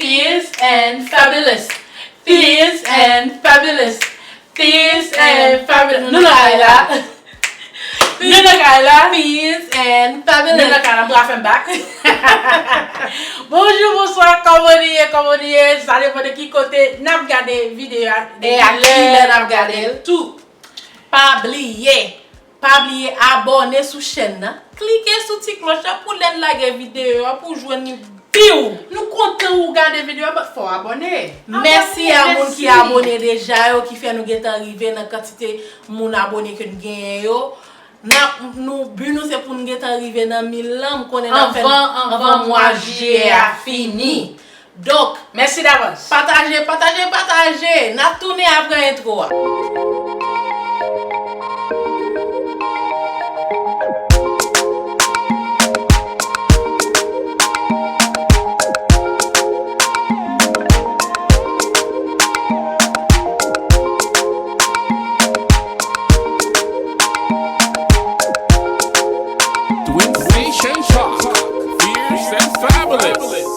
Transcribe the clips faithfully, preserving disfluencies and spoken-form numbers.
Fierce and fabulous. Fierce and fabulous. Fierce and fabulous. Nou nan kay la. Nou nan kay la. Fierce and fabulous. Nou nan kay la, m pral fè m bak. Bonjou, bonswa, kòman nou ye, kòman nou ye? Sa depann de ki kote n ap gade videyo a, de e a ki lè n ap gade l tou. Pa bliye, pa bliye abòne sou chèn nan. Klike sou ti klòch la pou lè n lage videyo a pou w jwenn li pi w. Nou kontan ou gade videyo a, but fò w abòne. Mèsi a moun ki abòne deja yo, ki fè nou gentan rive nan kantite moun abòne ke n genyen yo. N ap, nou, bi nou se pou n gentan rive nan mil lan, m konnen n ap fè l anvan, anvan mwa jiyè a fini. Donk, mèsi davans. Pataje, pataje, pataje. N ap tounen apre entwo a. Twin Station Talk, fierce and fabulous.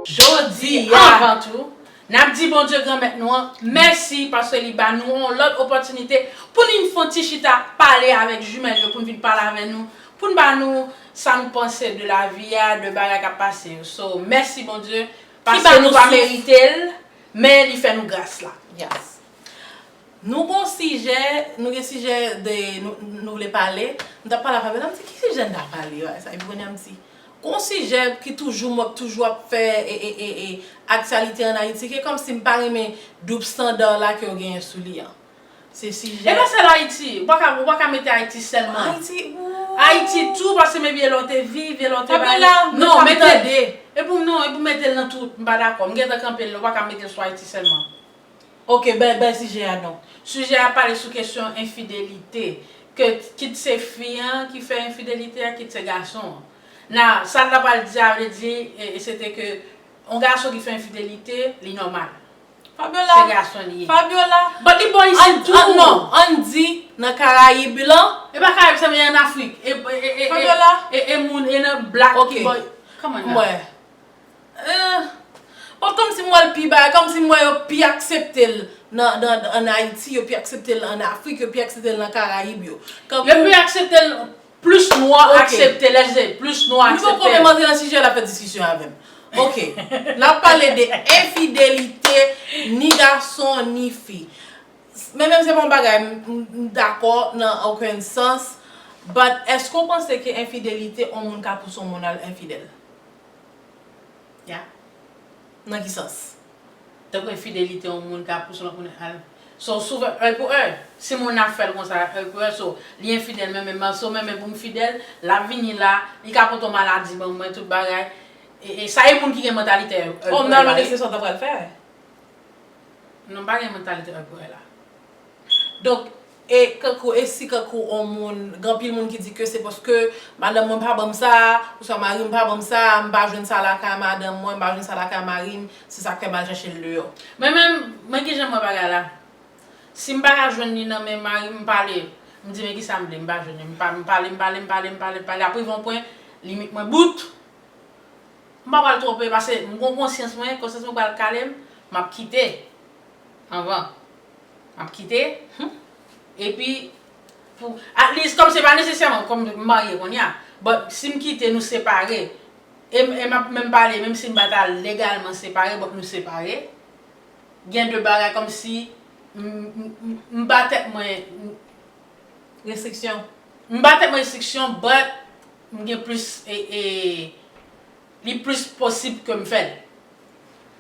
Jodi a, anvan tou, n ap di Bondye Granmèt nou an mèsi paske li ba nou yon lòt opòtinite pou n vin fè yon ti chita pale avèk jimèl yo, pou n vin pale avè nou, pou n ba nou sa n panse de lavi a, de bagay k ap pase yo. So, mèsi Bondye, paske nou pa merite l, men li fè nou gras la. Yes. Nou gon sijè, nou gen sijè de, nou, nou vle pale. M t ap pale a Fabiola, m di, "Ki sijè n ta pale?" Sa, epi kounye a m di, "Gon sijè ki toujou, m ap toujou ap fè, e, e, e, e, aktyalite ann Ayiti, ke kòmsi m pa renmen doub sanda la ke yo genyen sou li an." Se sijè. E pa sèl Ayiti. Ou pa ka, ou pa ka mete Ayiti sèlman. Ayiti, ou. Ayiti tou, paske maybe e lè w te viv, e lè w te bay. Fabiola, non, mete. E pou, non, e pou mete l nan tout, m pa dakò. M gentan kanpe l, ou pa ka mete l sou Ayiti sèlman. Ok, bay, bay sijè a non. Sijè a pale sou kesyon enfidelite. Ke kit se fi an ki fè enfidelite a, kit se gason an. Nan, sa l ta pral di a, vle di, e, e se te ke yon gason ki fè enfidelite, li nòmal. Fabiola. Se gason li ye. Fabiola. But li bò isit tou. Non, ann di, nan Karayib lan. E pa Karayib sèlman, e ann Afrik. E, e, e, e, Fabiola. E, e moun, e nan black ki bò. Kòman nan? Eh, bon, kòmsi m wè l pi ba, kòmsi m wè yo pi aksepte l nan, nan, ann Ayiti, yo pi aksepte l ann Afrik, yo pi aksepte l nan Karayib yo. Yo pi aksepte l plis nwa aksepte l, èske plis nwa aksepte l. Nou poko menm antre nan sijè la fè diskisyon avè m. Ok, n ap pale de enfidelite, ni gason, ni fi. Men menm se pa yon bagay m, m, m dakò nan okenn sans, but èske w panse ke enfidelite, yon moun ka pouse yon moun al enfidèl? Ya. Nan ki sans? Tankou enfidelite yon moun ka pouse lòt moun al. So, souvent, œil pour œil. Si moun nan ap fè l konsa, œil pour œil, so, li enfidèl, men menm, so, men menm pou m fidèl, l ap vini la, li ka pote yon maladi ban mwen, tout bagay. E, e sa e moun ki gen mantalite œil pour œil la. Oh, m nan se sa w ta pral fè. Non, m pa gen mantalite œil pour œil la. Donk, e kankou, e si kankou on moun, gen anpil moun ki di ke se paske madanm mwen pa ban m sa, oswa mari m pa ban m sa, m pa jwenn sa lakay madanm mwen, m pa jwenn sa lakay mari m, se sa k fè m al chèche l deyò. Mwen menm, mwen kijan m wè bagay la. Si m pa ka jwenn li nan men mari m, m pale, m di men kisa m vle, m pa jwenn li, m pa, m pale, m pale, m pale, m pale, m pale, apre rive yon pwen, limit mwen bout. M pa pral twonpe, paske m gon konsyans mwen, konsyans mwen pral kale m, m ap kite. Anvan. M ap kite. Hmm. Epi, pou, at least, kòm se pa nesesèman, kòm m marye kounye a, but si m kite, nou separe, e m, e m ap menm pale, menm si m pa ta legalman separe, but nou separe, gen de bagay kòmsi m, m, m, m ba tèt mwen, m, restriksyon. M ba tèt mwen restriksyon, but m gen plis, e, e, li plis posib ke m fè l.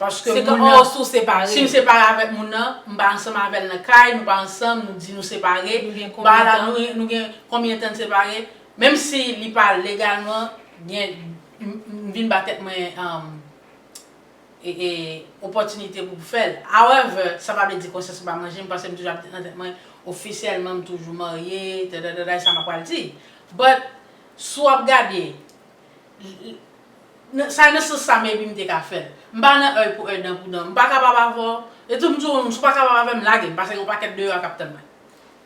Paske moun nan, si m separe avèk moun nan, m pa ansanm avè l nan kay, nou pa ansanm, nou di nou separe. Nou gen konbyen tan? Nou gen konbyen tan n separe? Menm si li pa legalman, gen, m, m vin ba tèt mwen, um, e, e, opòtinite pou m fè l. However, sa pa vle di konsyans mwen pa manje m, paske m toujou ap nan tèt mwen, ofisyèlman, m toujou marye, tadadada, e sa m ap pral di. But, si w ap gade, l, l, nan, sa nan sans sa, maybe m te ka fè l. M pa nan œil pour œil, dan pou dan. M pa kapab avè w. E tou, m di w, si w pa kapab avè m, lage m, paske gen yon pakèt deyò k ap tann mwen.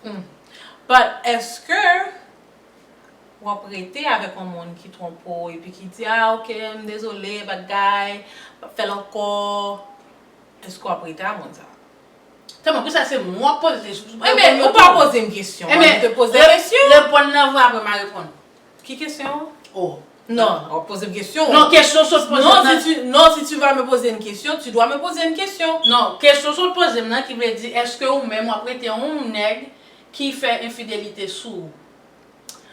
Hmm. But, èske w ap rete avèk yon moun ki twonpe w epi ki di, "Ah, ok, m dezole, but guy, Fè l ankò. Èske w ap rete a moun sa? Tèlman, pou sa se mwen w ap poze kesyon. Ebyen, ou pa poze m kesyon. Ebyen, ou te poze re- kesyon. Reponn nan vre apre m a reponn. Ki kesyon? Oh. Non, w ap poze m kesyon. Non, kesyon sot poze Non, nan. Si tu, non, si tu vas me poser une question, tu dois me poser une question. Non, kesyon sot poze m nan ki vle di, èske ou menm w ap rete yon nèg ki fè enfidelite sou ou?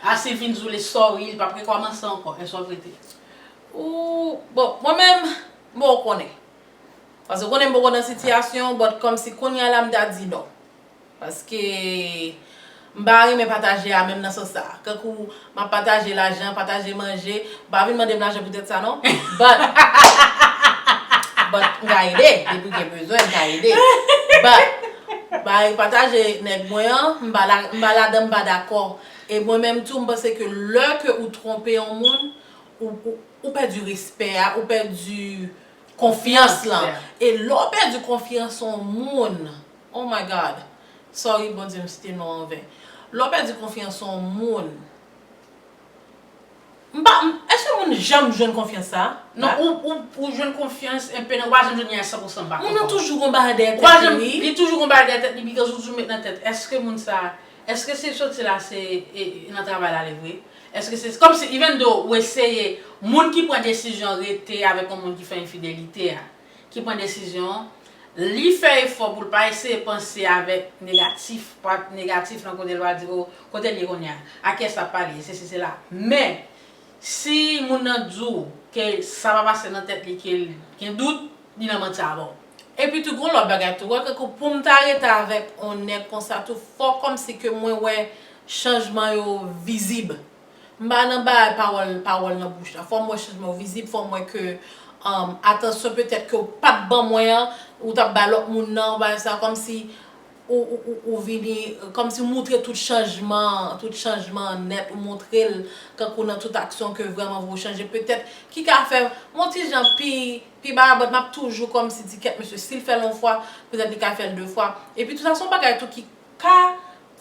A si l vin di w li sorry, li p ap rekòmanse ankò, èske w ap rete? Ou, bon, mwen menm, m poko konnen. Paske w konnen m poko nan sitiyasyon, but kòmsi kounye a la m ta di non. Paske m pa renmen pataje a menm nan sans sa. Kankou m ap pataje lajan, pataje manje, ou pa vin mande m lajan poutèt sa non. But, but m ka ede, depi w gen bezwen, m ka ede. But, bay pataje nèg mwen an, m pa la, m pa ladan, m pa dakò. E mwen menm tou, m panse ke lè ke ou twonpe yon moun, ou, ou, ou pèdi respè a, ou pèdi konfyans lan. E lè w pèdi konfyans yon moun, oh my God, sorry Bondye m site non anven. Lè w pèdi konfyans yon moun, m pa, m- èske moun janm jwenn konfyans sa? Non, ou, ou, ou jwenn konfyans enpe nan, ou pa janm jwenn li a san pou san, m pa Moun nan konprann. Toujou gon bagay dèyè Ou pa tèt janm, li, li wi. Toujou gon bagay dèyè tèt li, because ou toujou met nan tèt, èske moun sa, èske se soti la se e, nan travay la li vre? Èske se, kòmsi, even though ou eseye, moun ki pran desizyon rete avèk yon moun ki fè enfidelite a, ki pran desizyon an, li fè efò pou l pa eseye panse avèk negatif, pa negatif nan kote l va di, oh, kote l ye kounye a, a kiyès l ap pale, sesi sela. Men, si moun nan di w ke sa pa pase nan tèt li, ke l gen dout, li nan manti avè w. Epi tou, gon lòt bagay tou, wè, kankou pou m ta rete avèk yon nèg konsa tou, fò kòmsi ke mwen wè chanjman yo vizib. M pa nan bay pawòl, pawòl nan bouch la. Fò m wè chanjman yo vizib, fò m wè ke um, atansyon petèt ke w pa t ban mwen an, ou t ap bay lòt moun nan, ou bay sa, kòmsi ou, ou, ou, ou vini, kòmsi w moutre tout chanjman, tout chanjman an nèt, ou moutre l kankou nan tout aksyon ke vrèman vre w chanje. Petèt, ki ka fè m yon ti jan pi, pi barabòt, m ap toujou kòmsi di kèt mesye, si l fè l yon fwa, petèt li ka fè l de fwa. Epi tou sa, se yon bagay tou ki ka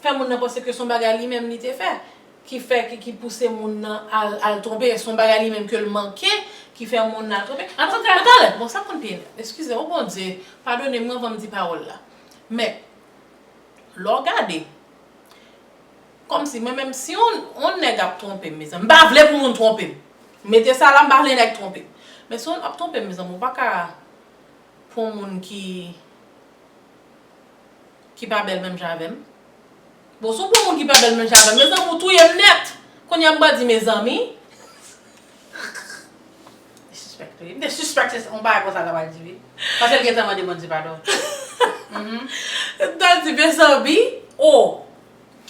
fè moun nan panse ke se yon bagay li menm li te fè, ki fè, ki, ki pouse moun nan al, al twonpe, se yon bagay li menm ke l manke, ki fè moun nan al twonpe. Antoulèka, bon, sa konn pi, eskize, o Bondye, padone m anvan m di pawòl la. Men, lè w gade, kòmsi mwen menm, si yon, yon nèg ap twonpe m, mezanmi, m pa vle pou moun twonpe m. Mete sa la, m pa vle nèg twonpe m. Men si yon ap twonpe m, mezanmi, ou pa ka pran yon moun ki, ki pa bèl menm jan avè m. Bon, si w pran yon moun ki pa bèl menm jan avè m, mezanmi, ou touye m nèt. Kounye a m pral di, mezanmi. Li sispèk tou. M te sispèk se yon bagay konsa l ta pral di, wi. Paske l gentan mande Bondye padon. M ta di, mezanmi, oh.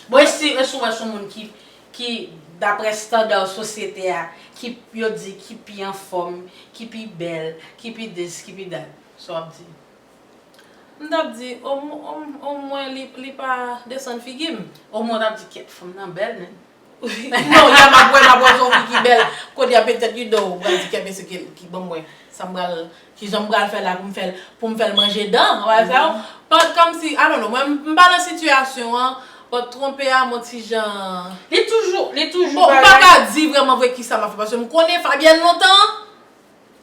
Bon, e si, e si w wè se yon moun ki, ki, daprè estanda sosyete a, ki, yo di ki pi anfòm, ki pi bèl, ki pi this, ki pi that. Sa w ap di? M t ap di, o, o, omwen li, li pa desann figi m. Omwen w t ap di, kèt, fanm nan bèl, menm. Non, yè m ap wè, m ap wè se yon fi ki bèl. Kounye a petèt, you know, ou pral di, kèt mesye ki, ki ban mwen sa m pral, kijan m pral fè la pou m fè l, pou m fè l manje dan, ou wè sa? But kòmsi, I don't know, mwen, m pa nan sitiyasyon an, but twonpe a, m on ti jan. Li toujou, li toujou Bon, m pa bagay. Ka di vrèman vre kisa m ap fè, paske m konnen Fabienne lontan.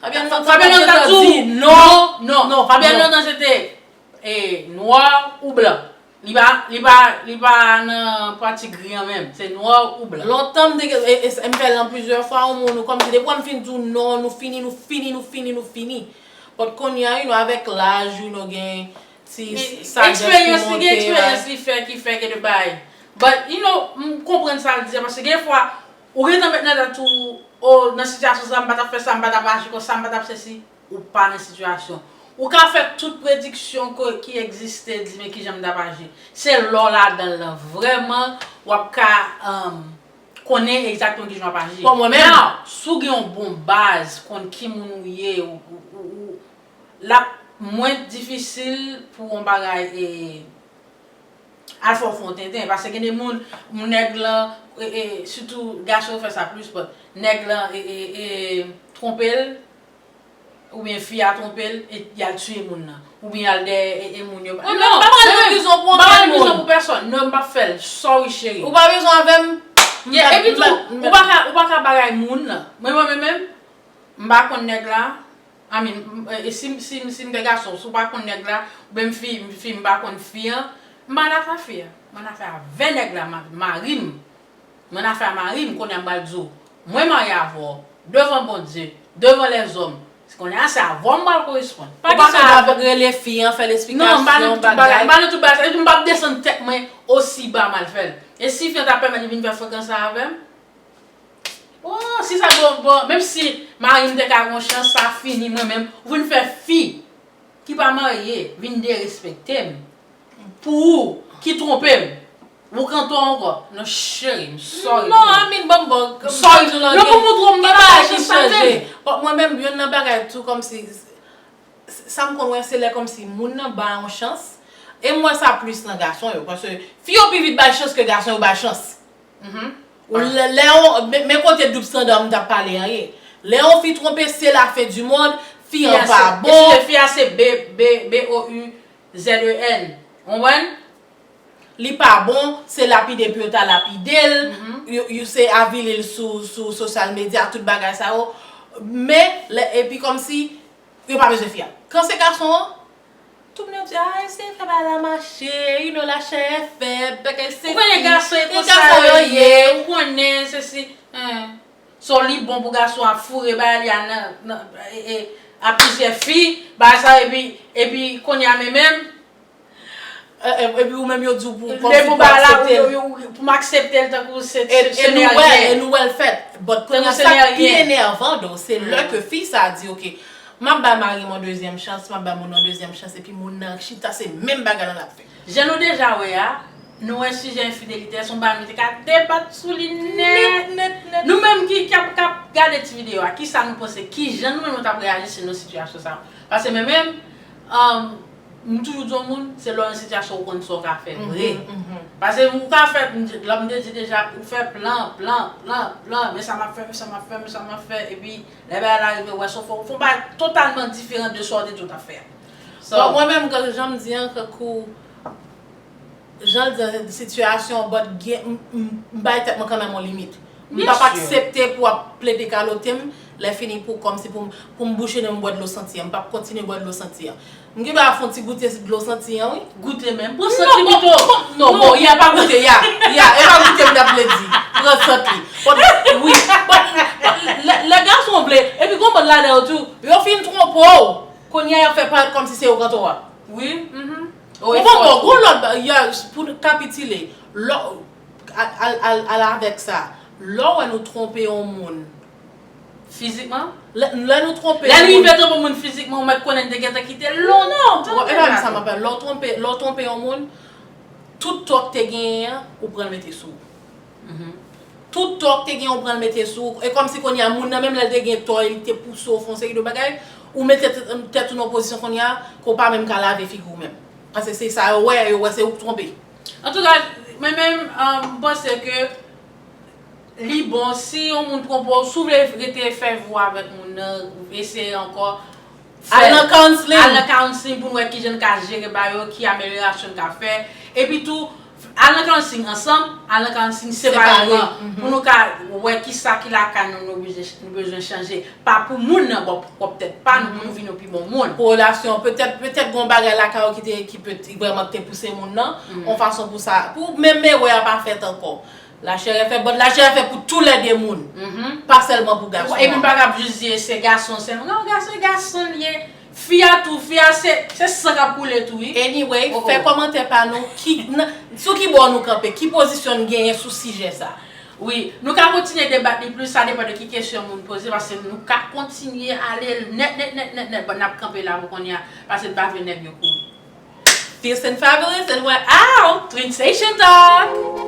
Fabienne lontan, Fabienne Fabienne lontan te tou, di, non, non, Fabienne non. Lontan se te e, nwa ou blan. Li pa, li pa, li pa nan pati gri an menm. Se nwa ou blan. Lontan m te gen, e, e, e m fè l nan plizyè fwa, yon moun, ou kòmsi depi w wè m fin di w non, nou fini, nou fini, nou fini, nou fini. But kounye a, you know, avèk laj, you know, gen ti sagesse ki Eksperyans li, gen monte, eksperyans li fè ki fè ke de bay. But, you know, m konprann sa l di a, paske gen fwa, ou gentan met nan tèt ou, o, nan sitiyasyon sa, m pa t ap fè sa, m pa t ap aji konsa, m pa t ap sesi, ou pa nan sitiyasyon. Ou ka fè tout prediksyon ke, ki egziste, di men kijan m t ap aji. Se lè w ladan l lan, vrèman, w ap ka, um, konnen egzakteman kijan w ap aji. Bon, mwen menm. Now, si w gen yon bon baz, konn ki moun ou ye, ou, ou, ou, ou, l ap mwen difisil pou yon bagay, e, al fè w fè yon tenten. Paske gen de moun, moun nèg lan, e, e, sitou gason yo fè sa plis, but nèg lan, e, e, e, twonpe l, oubyen fi a twonpe l, e y al tiye moun nan. Oubyen y al dèyè, e, e, moun yo. Mwen menm, m pa pral nan prizon pou M pa pral ankenn nan prizon moun. Pou pèsòn. Non, m p ap fè l. Sorry, cheri. Ou pa bezwen avè m. Yeah, epi tou, m- ou pa ka, ou pa ka bagay moun nan. Mwen, mwen, mwen menm, m pa konn nèg la. I mean, m- e si, si, si m te gason, si w pa konn nèg la, oubyen m fi, m fi, m pa konn fi an, m pa nan afè fi an. M nan afè avè nèg la, ma- mari m. M nan afè a mari m, kounye a m pral di w, mwen marye avè w, devan Bondye, devan lèzòm. Kounye a se avè w m pral koresponn. Pa kesyon de rele fi an, fè l esplikasyon, bagay. Non, m pa nan tout bagay. M pa nan tout bagay. Sa vle di m p ap desann tèt mwen osi ba m al fè l. E si fi an ta pèmèt li vin fè frekans la avè m? Oh, si sa bon, bon, menm si mari m te ka gen yon chans, sa fini mwen menm. Ou vin fè fi ki pa marye vin derespekte m. Pou ou, ki twonpe m. Ou k antò ankò. Non, cheri, m sorry. Non, I mean, bon, bon, m sorry. Non, pou moutre w m pa nan bagay ki chanje. Bon, mwen menm, youn nan bagay tou, kòmsi, sa m konn wè, se lè kòmsi moun nan ba yon chans. E m wè sa plis nan gason yo, paske fi yo pi vit bay chans ke gason yo bay chans. Ou lè, lè yon, men, men kote doub standard m t ap pale an ye. Lè yon fi twonpe, se la fen di mond, fi an pa bon. Fi a se B, B, B O U Z E N. Ou konprann? Li pa bon, se lapide pou yo ta lapide l. Yo, yo se avili l sou, sou sosyal medya, tout bagay sa yo. Men, lè, epi kòmsi, yo pa bezwen fi a. Kan se gason an, tout moun ap di, ah, eseye fè bagay la mache, you know, lachè fèb, bagay se. Ou konnen gason e konsa yo ye, ou konnen, se si. So, li bon pou gason ap foure bagay li a nan, nan, e, e, a plizyè fi, bagay sa, epi, epi kounye a men menm. E, e, epi ou menm yo di w pou, kòmsi pou aksepte l. Pou m aksepte l tankou se, se, se ne rien. E nou wè l fèt. But kounye a sa k pi enèvan, though, se lè ke fi sa a di, ok, m ap bay mari m yon dezyèm chans, m ap bay moun nan yon dezyèm chans, epi moun nan chita, se menm bagay la l ap fè. Jan nou deja wè a, nou wè sijè enfidelite a, se yon bagay nou te ka debat sou li nèt. Nèt, nèt, nèt. Nou menm ki, k ap, k ap gade ti videyo a, kisa nou panse, kijan nou menm nou t ap reyaji si nou sitiyasyon sa yo? Paske mwen menm, um, m toujou di yon moun, se lè w nan sitiyasyon ou konn sa w ka fè vre. Paske ou ka fè, lè m te di deja, ou fè plan, plan, plan, plan, men sa m ap fè, men sa m ap fè, men sa m ap fè, epi lè bagay la rive, ou wè se yon fon, fon bagay totalman diferan de sa w te di w t ap fè a. So, bon, mwen menm, jan m di an, kankou, jan l di an, sitiyasyon, but gen, m, m, m bay tèt mwen kanmenm yon limit. M p ap aksepte pou w ap plede kalote m, lè fini pou, kòmsi pou m, pou m bouche nen m bwè dlo santi an. M p ap kontinye bwè dlo santi an. M gen dwa fè yon ti goute dlo santi an, wi. Goute menm. Pran sant li pito. Non, bon, ya pa goute, ya. Ya, e pa goute m t ap vle di. Pran sant li. Bon, wi. Bon, bon, lè, lè gason vle, epi gon bann ladan yo tou, yo fin twonpe w. Kounye a, y ap fè parèt kòmsi se yo k antò a. Wi, mhm. Ou konprann, bon, gon lòt ba- ya, pou kapitile, lò, al, al, al, al avèk sa. Lè w wè nou twonpe yon moun. Fizikman? Lè, lè nou twonpe yon moun. Lè nou rive twonpe yon moun fizikman, ou mèt konnen n te gentan kite l lontan. Non, e pa menm sa m ap pale. Lè w twonpe, lè w twonpe yon moun, tout tò k te genyen an, ou pran l mete sou ou. Tout tò k te gen, ou pran l mete sou ou. E kòmsi kounye a, moun nan menm lè l te gen tò, e li te pouse w fè yon seri de bagay, ou mete tèt, tèt ou nan yon pozisyon kounye a, ke w pa menm ka lave figi w menm. Paske se sa yo wè, yo wè se ou k twonpe. Antouka, mwen menm, um, m panse ke li bon, si yon moun twonpe w, si w vle rete fè vi w avèk moun nan, eseye ankò, Al nan counseling. Al nan counseling pou n wè kijan n ka jere bagay yo, ki amelyorasyon n ka fè. Epi tou, al nan counseling ansanm, al nan counseling separeman. Pou nou ka wè kisa ki lakay nou, nou bezwen, nou bezwen chanje. Pa pou moun nan, bon, pou pwòp tèt pa nou, pou nou vin yon pi bon moun. Pou relasyon, petèt, petèt gon bagay lakay ou ki te, ki pet- ki vrèman te pouse moun nan, yon fason pou sa, pou menm erè a pa fèt ankò. Lachè e fè, but lachè e fè pou toulède moun. Pa sèlman pou gason an. Epi m pa kab jis di se gason sèlman. Non, gason e gason l ye. Fi a tou, fi a se, se san k ap koule tou, wi. Anyway, fè kòmantè pa nou, ki, nan, sou ki bò nou kanpe, ki pozisyon n genyen sou sijè sa. Wi, nou ka kontinye debat li plis, sa depann de ki kesyon moun poze, paske nou ka kontinye ale nèt, nèt, nèt, nèt, nèt, but n ap kanpe la pou kounye a, paske n pa vle nèg yo kouri. Fierce and fabulous, and we're out! Twin Station Talk!